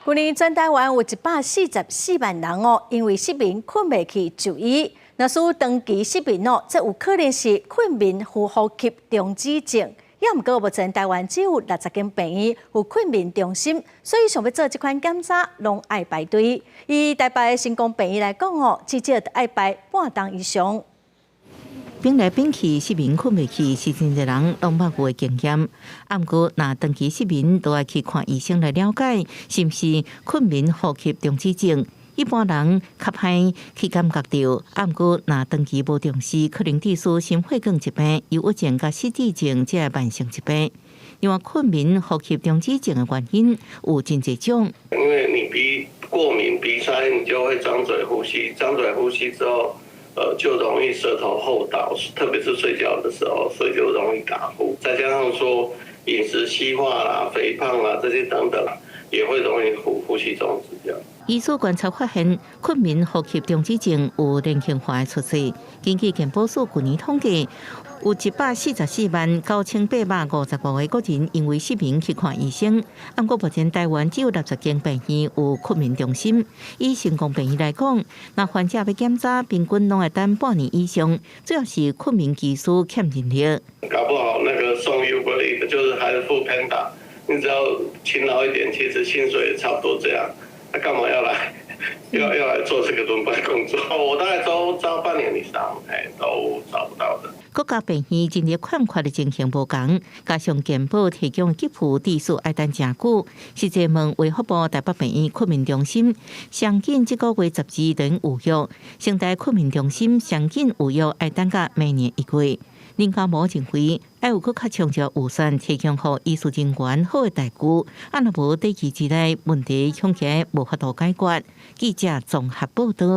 去年全台灣有144萬人哦，因為失眠睏袂去就醫。若是長期失眠哦，這有可能是困眠呼吸中止症。也毋過目前台灣只有60間病院有困眠中心，所以想欲做這款檢查，攏愛排隊。以台北成功病院來講哦，至少愛排半冬以上。變來變去，失眠睏袂去，是真濟人攏捌有的經驗。毋過，若長期失眠，都愛去看醫生來了解，是毋是困眠呼吸中止症。一般人較歹去感覺著，毋過若長期無重視，可能致使心血管疾病、憂鬱症佮失智症這個慢性疾病。另外，困眠呼吸中止症的原因有真濟種。因為你鼻過敏、鼻塞，你就會張嘴呼吸，張嘴呼吸之後，就容易舌頭後倒，特別是睡覺的時候，所以就容易打呼。再加上說飲食西化啦、肥胖啦這些等等，也會容易呼吸中止這樣。醫師觀察發現，困眠呼吸中止症有年輕化的趨勢。根據健保署去年統計，有1,449,855個國人因為失眠去看醫生。毋過目前台灣只有60間病院有困眠中心。以成功病院來講，若患者欲檢查，平均攏愛等半年以上。主要是困眠技師欠人力。搞不好那個送 Uber Eats 就是還是 foodpanda，你只要勤勞一點，其實薪水也差不多這樣。他幹嘛要來？要來做這個輪班工作？我大概都招半年以上，哎，都找不到的。各家病院人力欠缺的情形無仝，加上健保提供給付至少愛等誠久，實際問衛福部台北病院困眠中心，上緊這個月12日預約，成大困眠中心上緊預約愛等到明年1月。林家模認為，愛有閣較充足預算提供予醫事人員好的待遇，啊若無短期之內問題恐驚無法度解決。記者綜合報導。